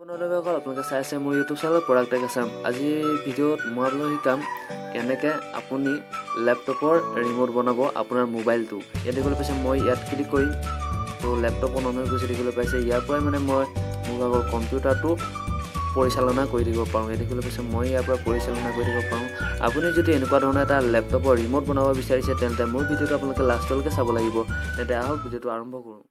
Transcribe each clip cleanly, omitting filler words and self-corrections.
বন্ধুসকল, আপোনালোকে চাই আছে মোৰ YouTube channel product tech Assam. আজিৰ ভিডিঅ'ত মই আপোনালোকক শিকাম কেনেকৈ আপুনি লেপটপৰ ৰিম'ট বনাব আপোনাৰ মোবাইলটো। ইয়াত দেখিবলৈ পাইছে, মই ইয়াত ক্লিক কৰিম তো লেপটপ অন হৈ গৈছে, দেখিবলৈ পাইছে। ইয়াৰ পৰাই মানে মই মোৰ ভাগৰ কম্পিউটাৰটো পৰিচালনা কৰি থাকিব পাৰোঁ। ইয়াত দেখিবলৈ পাইছে, মই ইয়াৰ পৰা পৰিচালনা কৰি থাকিব পাৰোঁ। আপুনি যদি এনেকুৱা ধৰণৰ এটা লেপটপৰ ৰিম'ট বনাব বিচাৰিছে, তেন্তে মোৰ ভিডিঅ'টো আপোনালোকে লাষ্টলৈকে চাব লাগিব। তেন্তে আহক ভিডিঅ'টো আৰম্ভ কৰোঁ।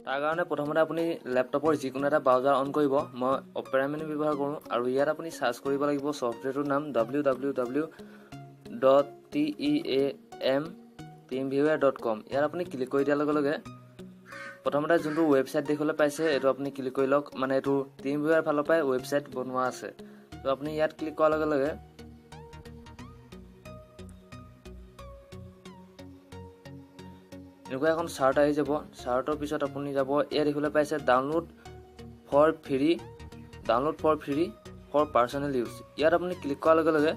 তাৰ কাৰণে প্ৰথমতে আপুনি লেপটপৰ যিকোনো এটা ব্ৰাউজাৰ অন কৰিব। মই অপেৰা মিনি ব্যৱহাৰ কৰোঁ আৰু ইয়াত আপুনি চাৰ্চ কৰিব লাগিব ছফ্টৱেৰটোৰ নাম www.team teamviewer.com। ইয়াত আপুনি ক্লিক কৰি দিয়াৰ লগে লগে প্ৰথমতে যোনটো ৱেবছাইট দেখিবলৈ পাইছে, এইটো আপুনি ক্লিক কৰি লওক। মানে এইটো টিম ভিউৱাৰ ফালৰ পৰাই ৱেবছাইট বনোৱা আছে। তো আপুনি ইয়াত ক্লিক কৰাৰ লগে লগে এনেকুৱা এখন চাৰ্ট আহি যাব। চাৰ্টৰ পিছত আপুনি যাব, ইয়াত দেখিবলৈ পাইছে download for free, download for free for personal use. ইয়াত আপুনি ক্লিক কৰাৰ লগে লগে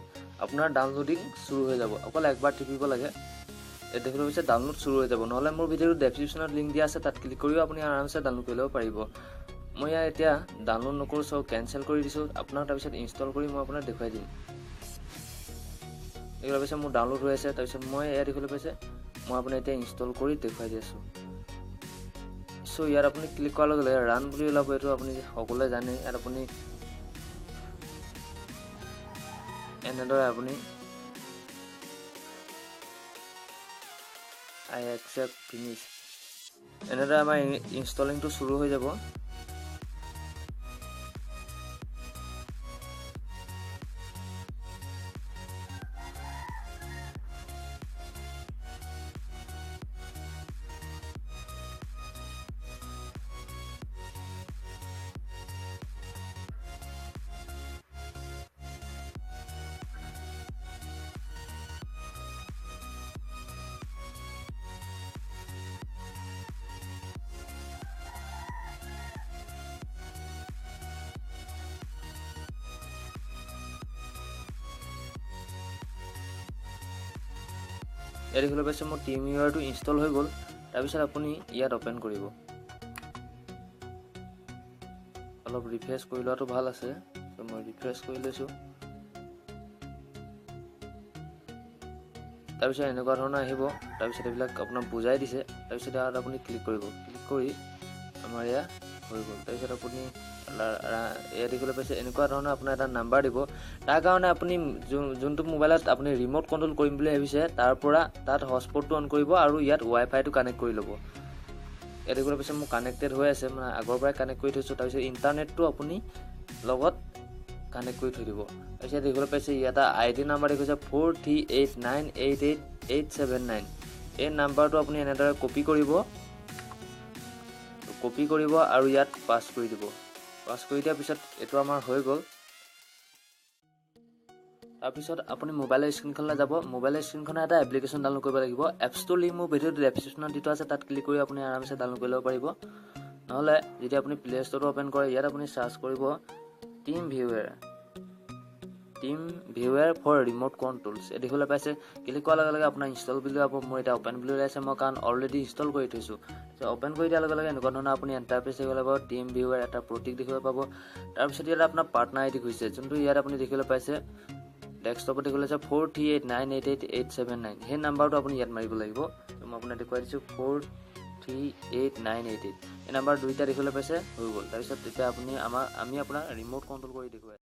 আপোনাৰ ডাউনলোডিং চুৰু হৈ যাব। অকল একবাৰ টিপিব লাগে, ইয়াত দেখিবলৈ পাইছে ডাউনলোড চুৰু হৈ যাব। নহ'লে মোৰ ভিডিঅ'টো ডেছক্ৰিপশ্যনত লিংক দিয়া আছে, তাত ক্লিক কৰিও আপুনি আৰামছে ডাউনলোড কৰি ল'ব পাৰিব। মই ইয়াত এতিয়া ডাউনলোড নকৰোঁ, চ' কেঞ্চেল কৰি দিছোঁ আপোনাক। তাৰপিছত ইনষ্টল কৰি মই আপোনাক দেখুৱাই দিম। দেখিবলৈ পাইছে মোৰ ডাউনলোড হৈ আছে। তাৰপিছত মই ইয়াত দেখিবলৈ পাইছে, মই আপোনাক এতিয়া ইনষ্টল কৰি দেখুৱাই দি আছোঁ। চ' ইয়াত আপুনি ক্লিক কৰাৰ লগে লগে ৰান বুলি ওলাব, এইটো আপুনি সকলোৱে জানে। ইয়াত আপুনি এনেদৰে আপুনি আই একচেপ্ট ফিনিছ, এনেদৰে আমাৰ ইনষ্টলিংটো চুৰু হৈ যাব। ইয়াত দেখিবলৈ পাইছে মোৰ টিম ভিউৱাৰটো ইনষ্টল হৈ গ'ল। তাৰপিছত আপুনি ইয়াত অ'পেন কৰিব, অলপ ৰিফ্ৰেছ কৰি লোৱাটো ভাল আছে। ত' মই ৰিফ্ৰেছ কৰি লৈছোঁ। তাৰপিছত এনেকুৱা ধৰণৰ আহিব। তাৰপিছত এইবিলাক আপোনাক বুজাই দিছে। তাৰপিছত ইয়াত আপুনি ক্লিক কৰিব, ক্লিক কৰি আমাৰ এয়া হৈ গ'ল। তাৰপিছত আপুনি এয়া দেখিবলৈ পাইছে এনেকুৱা ধৰণৰ আপোনাৰ এটা নাম্বাৰ দিব। তাৰ কাৰণে আপুনি যোনটো মোবাইলত আপুনি ৰিম'ট কণ্ট্ৰল কৰিম বুলি ভাবিছে, তাৰ পৰা তাত হটস্পটটো অন কৰিব আৰু ইয়াত ৱাই ফাইটো কানেক্ট কৰি ল'ব। ইয়াত দেখিবলৈ পাইছে মোৰ কানেক্টেড হৈ আছে, মানে আগৰ পৰাই কানেক্ট কৰি থৈছোঁ। তাৰপিছত ইণ্টাৰনেটটো আপুনি লগত কানেক্ট কৰি থৈ দিব। তাৰপিছত দেখিবলৈ পাইছে ইয়াত এটা আই ডি নাম্বাৰ দেখুৱাইছে 438988879। এই নাম্বাৰটো আপুনি এনেদৰে কপি কৰিব, কপি কৰিব আৰু ইয়াত পাছ কৰি দিব। পাছ কৰি দিয়াৰ পিছত এইটো আমাৰ হৈ গ'ল। তাৰপিছত আপুনি মোবাইলৰ স্ক্ৰীণখনলৈ যাব। মোবাইলৰ স্ক্ৰীণখনৰ এটা এপ্লিকেশ্যন ডাউনলোড কৰিব লাগিব। এপছটোৰ লিংক মোৰ ভিডিঅ'টো ডেছক্ৰিপশ্যনত দি থোৱা আছে, তাত ক্লিক কৰি আপুনি আৰামছে ডাউনলোড কৰি ল'ব পাৰিব। নহ'লে যেতিয়া আপুনি প্লে ষ্ট'ৰটো অ'পেন কৰে, ইয়াত আপুনি চাৰ্চ কৰিব team viewer, team viewer for remote controls. এই দেখিবলৈ পাইছে, ক্লিক কৰাৰ লগে লগে আপোনাৰ ইনষ্টল বুলি ওলাব। মোৰ এতিয়া অ'পেন বুলি ওলাইছে, মই কাৰণ অলৰেডি ইনষ্টল কৰি থৈছোঁ। অ'পেন কৰি দিয়াৰ লগে লগে এনেকুৱা ধৰণৰ আপুনি এণ্টাৰপ্ৰেছ দেখিবলৈ পাব, টিম ভিউৱাৰ এটা প্ৰতীক দেখিবলৈ পাব। তাৰপিছত ইয়াত আপোনাৰ পাৰ্টনাৰ আই ডি গৈছে, যোনটো ইয়াত আপুনি দেখিবলৈ পাইছে ডেস্কটপত দেখিবলৈ পাইছে 438988879। সেই নাম্বাৰটো আপুনি ইয়াত মাৰিব লাগিব। মই আপোনাক দেখুৱাই দিছোঁ 438988। এই নাম্বাৰ দুইটা দেখিবলৈ পাইছে, হৈ গ'ল। তাৰপিছত তেতিয়া আপুনি আমি আপোনাৰ ৰিম'ট কণ্ট্ৰল কৰি দেখুৱাই।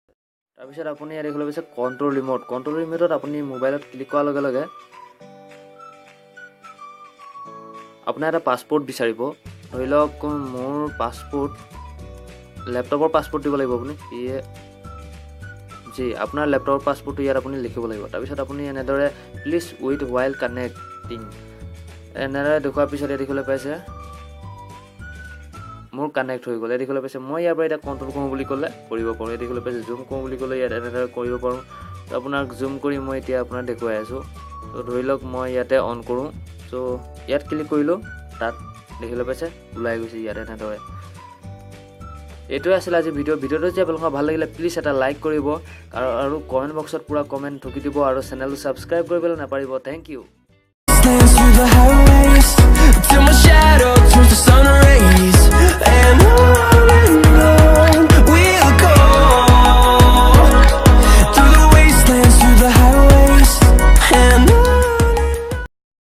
তাৰপিছত আপুনি ইয়াত দেখিবলৈ পাইছে কণ্ট্ৰল ৰিম'ট। কণ্ট্ৰল ৰিম'টত আপুনি মোবাইলত ক্লিক কৰাৰ লগে লগে আপোনাৰ এটা পাছপৰ্ট বিচাৰিব। ধৰি লওক মোৰ পাছপৰ্ট, লেপটপৰ পাছপৰ্ট দিব লাগিব আপুনি। জি আপোনাৰ লেপটপৰ পাছপৰ্টটো ইয়াত আপুনি লিখিব লাগিব। তাৰপিছত আপুনি এনেদৰে প্লিজ উইথ ৱাইল কানেক্টিং এনেদৰে দেখুৱাৰ পিছত ইয়াত দেখিবলৈ পাইছে মোৰ কানেক্ট হৈ গ'ল। ইয়াত দেখিবলৈ পাইছে মই ইয়াৰ পৰা এতিয়া কণ্ট্ৰল কৰোঁ বুলি ক'লে কৰিব পাৰোঁ। ইয়াত দেখিবলৈ পাইছে জুম কৰোঁ বুলি ক'লে ইয়াত এনেদৰে কৰিব পাৰোঁ। তো আপোনাক জুম কৰি মই এতিয়া আপোনাক দেখুৱাই আছোঁ। তো ধৰি লওক মই ইয়াতে অন কৰোঁ। চ' ইয়াত ক্লিক কৰিলোঁ, তাত দেখিবলৈ পাইছে ওলাই গৈছে ইয়াত এনেদৰে। এইটোৱে আছিল আজি ভিডিঅ'। ভিডিঅ'টো যদি আপোনালোকৰ ভাল লাগিলে প্লিজ এটা লাইক কৰিব আৰু কমেণ্ট বক্সত পূৰা কমেণ্ট ঠুকি দিব আৰু চেনেলটো ছাবস্ক্ৰাইব কৰিবলৈ নাপাহৰিব। Thank you.